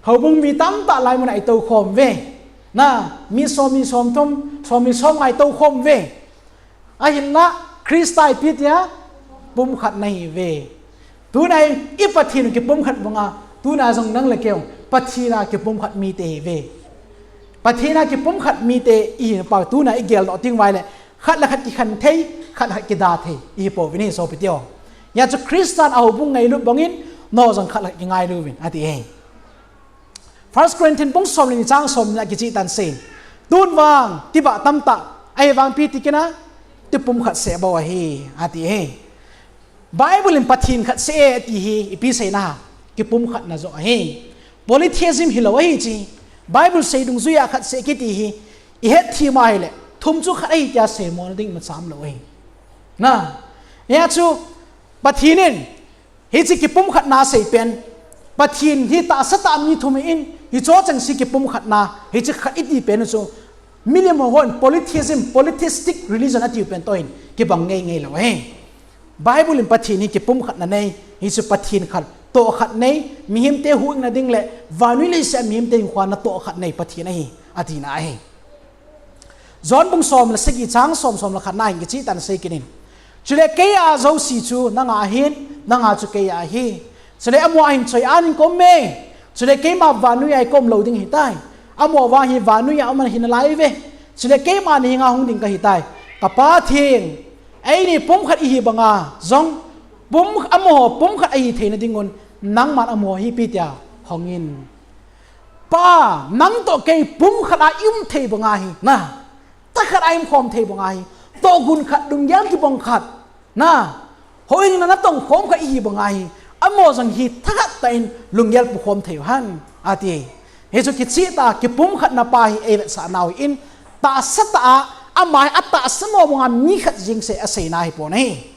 Houbung mi tamtah laimun a itoukhom uve. Na, mi som, mi somthum, som, mi somnga itoukhom uve. Ahinla, Christa ipi tia, pumkhat nahiuve. Tuna hi, i Pathen u kipumkhat banga, tuna jong nang le kei u, Pathen a kipumkhat mite ihiuve. Pathen a kipumkhat mite ihi pa, tuna igeldoh teng uva ahile, khat le khat kikhen thei, khat le khat kida thei, ihi pouvin ahi sopite ho. Hia chu Christa in a houbung ngailut bangin, nangho jong khat le khat kingailu uvin, ati e. First Corinthians bung som le ni chang som ni na kicheh tan asei. Tun vang, tibah tamtah, ahivang ipi ti kit na, ti pumkhat seh bou ahi, ati e. Bible in Pathen khat seh e ati hi, ipi seina ham, kipumkhatna joh ahi. Polytheism hilou ahi chu. Bible sei dungjui a khat seh kiti hi, ihet them ahile, thum chu khat ahi tia seimo na ding imacha umlou ahi. Na, hia chu, Pathen in, hiche kipumkhatna asei pen, Pathen hi tahsa tah mi thum ahin, hicho chengse kipumkhatna, hiche khat iti pen u chu, milim ho hon polytheism, polytheistic religion atiu pen toh hin, kibang ngeingei lou ahi. Bible in Pathen hi kipumkhatna nei, hichu Pathen khat, toh khat nei, mihemte huhhingna ding le, vannoi leiset a mihemte hinkho a natoh khat nei Pathen ahi, atina ahi. John bung som le sagi chang som, som le khat na hin kicheh tan asei kit in. Chule kei a jouse chu nanga ahin, nanga chu kei a ahi. Chule amaho a hin choi-at in kaum e. Chule keima vannoi a ikaum lou ding ahitai. Amaho vang hi vannoi a um ana hi nalai uve. Chule keima nahenga hung ding kahitai. Ka Pathen, eini pumkhat ihi banga jong, pum, amaho pumkhat ahi theina dingun, nangman amaho hi ipi tia hongin. Pa, nang toh kei pumkhat a i um thei banga hi, na. Tahkhat a i umkhom thei banga hi. Tohgon khat, lunggel kibang khat, na. Houin in natong khom khat ihi banga hi. Amaho jong hi thakhat tah in lunggel pukhom thei u hen, ati. Hichu kicheh tah a kipumkhatna pa hi eivetsah nau ahin, Tahsa tah a, ama hi atahsa mo banga mi khat jeng sei asei na hi pon ahi.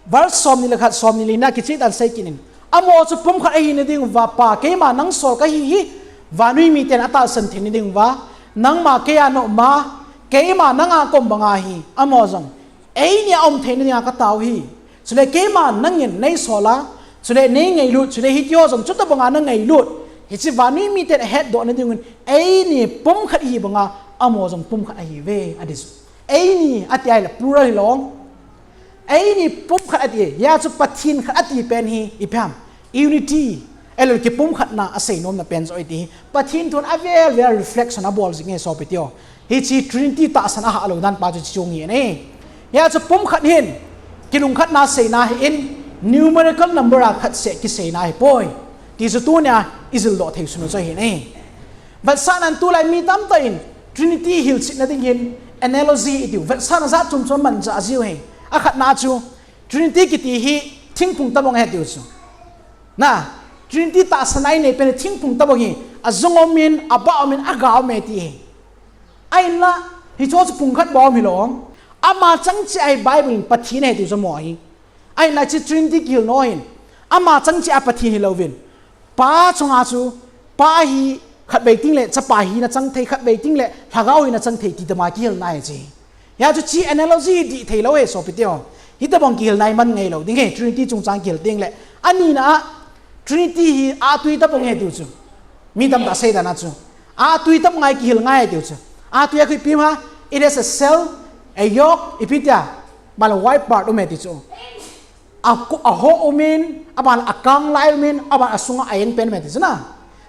Verse som ni le khat, som ni le li na kicheh tan sei kit in. Amaho chu pumkhat ahi na ding uva, Pa, keima nang sol kahi hi, vannoi miten atahsan thei na ding uva, nangma keiya na um a, keima nanga ka um banga hi, amaho jong eini a um thei na dinga ka tao hi. Chule keima nangin nei sol a, chule nei ngailut, chule hitiho jong chuti banga na ngailut. Hiche vannoi miten ahetdoh na ding un, eini pumkhat ihi banga, amaho jong pumkhat ahiuve, ati chu. Eini, ati ahile plural hilou. Eini pumkhat ati, hia chu Pathen khat ati pen hi, ipi ham. Unity, ahilou le kipumkhatna asei nom na pen chu ahi ti hi. Pathen thun avel vel reflection abol jing e sopi teho. Hiche Trinity tahsan ahah lou dan pa chu hiche chu ahi e. Hia chu pumkhat hin, kilungkhatna seina ahin, numerical number a khat seh kiseina ahipoi. Ti chu tunia ijildoh thei sun u chu ahi e. Vetsahnan tulai mi tamtah in Trinity hilchetna ding hin analogy itiu, vetsahna jat chom chom aman jat jiu ahi. Akhatna chu Trinity kiti hi thingphung tobang ahi tiu chu. Na, Trinity tahsan a inei pen thingphung tobang hi, ajung um in, abah um in, aga um e ti ahi. Ahinla, hicheho chu pumkhat bou um hilou. Ama chang cheh a hi Bible in Pathen ahi tiu chu mo ahi. Ahinla hiche Trinity kihilna hin, ama chang cheh a Pathen hilouvin, Pa chunga chu, Pa hi khatvei teng le Chapa hina chang thei, khatvei teng le Lhagao hina chang thei ti tobanga kihilna ahi chu. Hia chu hiche analogy hi dih thei lou ahi sopi teho. Hitobang kihilna hi man ngai lou ding ahi, Trinity chungchang kihil teng le. Anina a, Trinity hi atui tobang ahi tiu chu. Mi tamtah seidan a chu, atui tobang a kihil ngai tiu chu. Atui a khu ipi ham, it has a cell, a yolk, ipi tia, aban le white part um e ti chu. A, aho um in, aban le akanglai um in, aban le asunga a-eng pen um e ti chu na.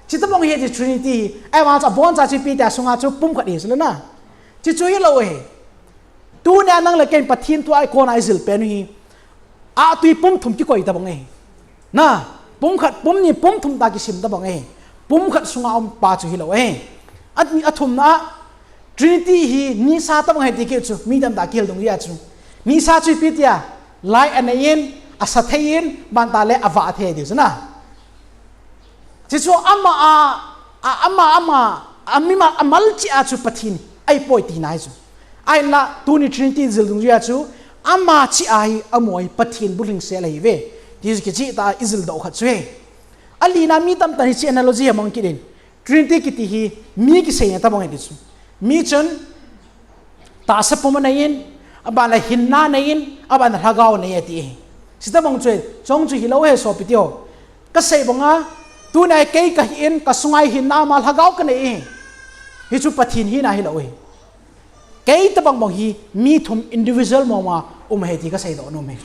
Hiche tobang ahi ti Trinity hi, aban le chu aboncha chu ipi tia, asunga chu pumkhat ahi chu le na. Hiche chu hilou ahi. Tunia nang le kei in Pathen thu a ikon a ijil pen u hi, atui pum thum kikoi tobang ahi. Na, pumkhat, pum ni, pum thum tah kisim tobang ahi. Pumkhat sunga um pa chu hilou ahi. At ni athumna a, Trinity hi nisa tobang ahi ti keu chu, mi tamtah kihil dungjui a chu. Nisa chu ipi tia, lai anei in, asa thei in, aban tah le avah thei tiu chu na. Hiche chu ama a, a, ama, ama, a, mimal, amal cheh a chu Pathen ahipoi tina ahi chu. Ahinla, tuni Trinity jil dungjui a chu, ama cheh a hi, amaho hi Pathen bulhing sel ahiuve. Ti chu kicheh tah a ijildoh khat chu ahi. Alina mi tamtah in hiche analogy hi amang kit in. Trinity kiti hi mi kiseina tobang ahi ti chu. Mi chun tahsa pum anei in, aban le hinna anei in, aban le Lhagao anei ati ahi. Hiche tobang chu, chong chu hilou ahi sopi teho. Kasei banga, tunia kei kahi in, kasunga hinna ama Lhagao kanei ahi. Hichu Pathen hina hilou ahi. Kei tobang bang hi mi thum individual mong mong a um ahi ti kaseidoh nom e.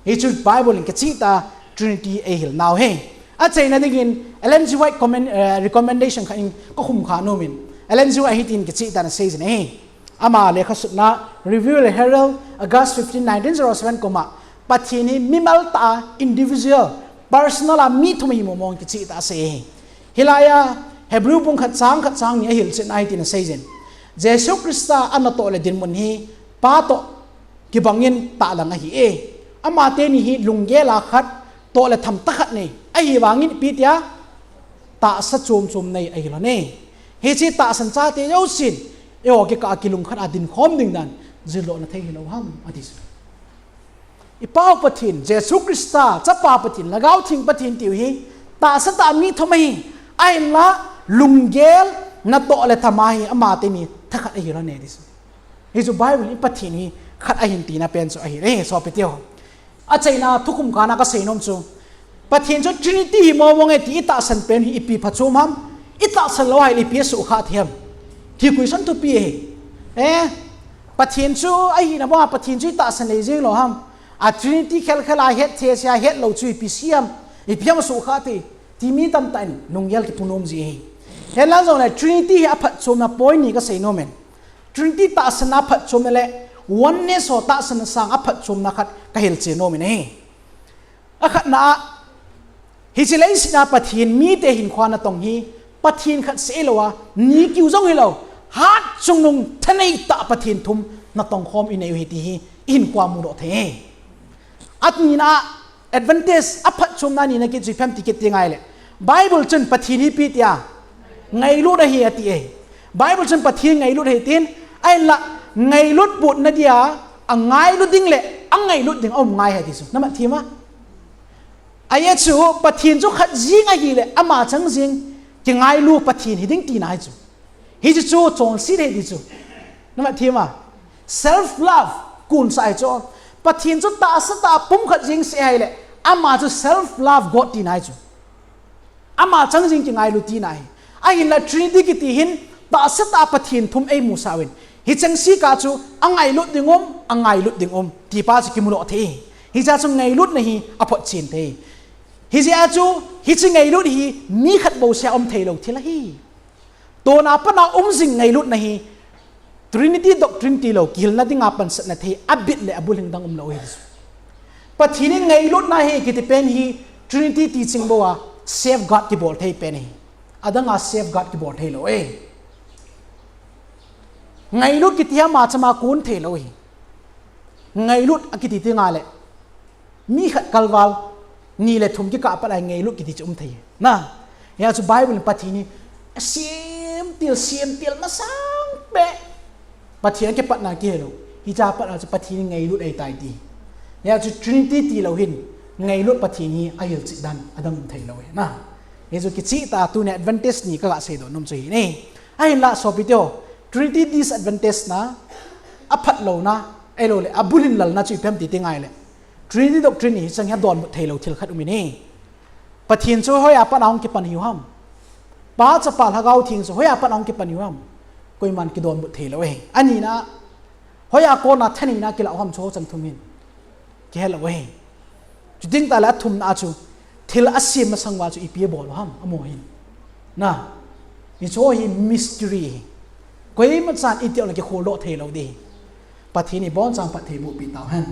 Hichu Bible in kicheh tah a Trinity eihil nau ahi. Achaina dingin Ellen G. White comment, eh, recommendation khat in kakhum kha nom in. Ellen G. White hitin kicheh tah in asei jin ahi. Ama lekha sutna Review and Herald, August fifteen, nineteen zero seven kum a, Pathen hi mimal tah a, individual, personal a mi thum ahi mong mong kicheh tah a asei ahi. Hilai a Hebrew bung khat chang khat chang ni a hilchetna hitin asei jin. Jesu Christa a natoh le dinmun hi Pa toh kibang in tahlang ahi e. Ama teni hi lunggel a khat, toh le tham tah khat nei. Ahivangin ipi tia, tahsa chom chom nei ahi lhon e. Hiche tahsan chate jousen, eiho kikah a kilungkhat a dinkhom ding dan, jildoh na thei hilou ham, ati chu. I Pa u Pathen, Jesu Christa, Chapa Pathen, Lhagao Theng Pathen tiu hi, tahsa tah a mi thum ahi, ahinla, lunggel, natoh le tham a hi, ama teni, thakhat ahi lhon e, ati chu. Hichu Bible in Pathen hi khat ahin tina pen chu ahi e, sopi teho. Achaina thukhum khat na kasei nom chu, Pathen chu Trinity hi mong mong e ti itahsan pen hi ipi phachom ham, itahsan lou ahile ipi asuhkhah thei ham. Ti question thupi ahi. Eh, Pathen chu ahina banga Pathen chu itahsan lei jeng lou ham. A Trinity khel khel a het thei sia, het lou chu ipi sei ham. Ipi ham asuhkhah thei. Ti mi tamtah in lunggel kipu nom ji ahi. Hinla jongle Trinity hi aphatchomna point ni kasei nom in. Trinity tahsanna phatchomna le oneness ho tahsanna sanga phatchomna khat kahilchen nom in ahi. Akhatna a, hiche leiset a Pathen mite hinkhoa natong hi, Pathen khat seh hilou a, ni kiu jong hilou, hatchungnung thanei tah Pathen thum natong khom inei u ahi ti hi, ihinkhoa mudoh thei ahi. Anina a, advantage, aphatchomna nina kit chu ipi ham ti kit ding ahile, Bible chun Pathen hi ipi tia, ngailut ahi ati e. Bible chun Pathen ngailut ahi tin, ahinla ngailut putna dia, angailut ding le angailut ding aum ngai ahi ti chu. Namat thei ma? Ajeh chu Pathen chu khat jeng ahile ama chang jeng kingailu Pathen hiding tina ahi chu. Hichu chu chonset ahi ti chu. Namat thei ma? Self love kon sa ahi chu. Pathen chu tahsa tah pum khat jeng se ahile ama chu self love God tina ahi chu. Ama chang jeng kingailu tina ahi. Ahinla Trinity kiti hin tahsa tah Pathen thum eimusah uvin. Hicheng sika chu angailut ding um, angailut ding um ti pa chu kimudoh thei. Hiche a chu ngailutna hi aphotchen thei. Hiche a chu hiche ngailut hi mi khat bou seh a um theilou thil ahi. Tuna pat a um jing ngailutna hi Trinity doctrine tilou, kihilna dinga pansatna thei, abit le abulhing dang umlou ahi. Pathen in ngailutna ahi kiti pen hi Trinity teaching bou a safeguard kibol thei pen ahi. Adang a safeguard kibol theilou e. Ngailut kiti hi ama chama kon theilou ahi. Ngailut akiti teng le mi khat kalval, ni le thum kikah pat a ngailut kiti chu um thei. Na, hia chu Bible in Pathen hi asem til, sem til masang peh. Pathen kipatna kihelou. Hiche a pat a chu Pathen ngailut ahitai ti. Hia chu Trinity tilou hin ngailut Pathen hi ahilchet dan adang um theilou e. Na, hia chu kicheh tah a tuni Adventist ni kaga seidoh nom chu hi ne. Ahinla sopite ho, Trinity disadvantage na, aphatlouna, ahilouleh abulhin lalna chu ipi ham ti teng le Trinity doctrine hi chang hi adonbut theilou thil khat um in ahi. Pathen chu hoiya pat a hung kipan hiu ham? Pa, Chapa, Lhagao Theng chu hoiya pat a hung kipan hiu ham? Koiman kidonbut theilou ahi. Anina, hoiya kona thaneina kilah u ham chu chan thum hin kihelou ahi. Chuteng tahle athumna a chu thil asem masang uva chu ipi abol u ham amaho hin. Na, hicheho hi mystery ahi. Koima chan itih jongle kikholdoh theilou ding ahi. Pathen in iboncha'n phattheiboh peh tauhen.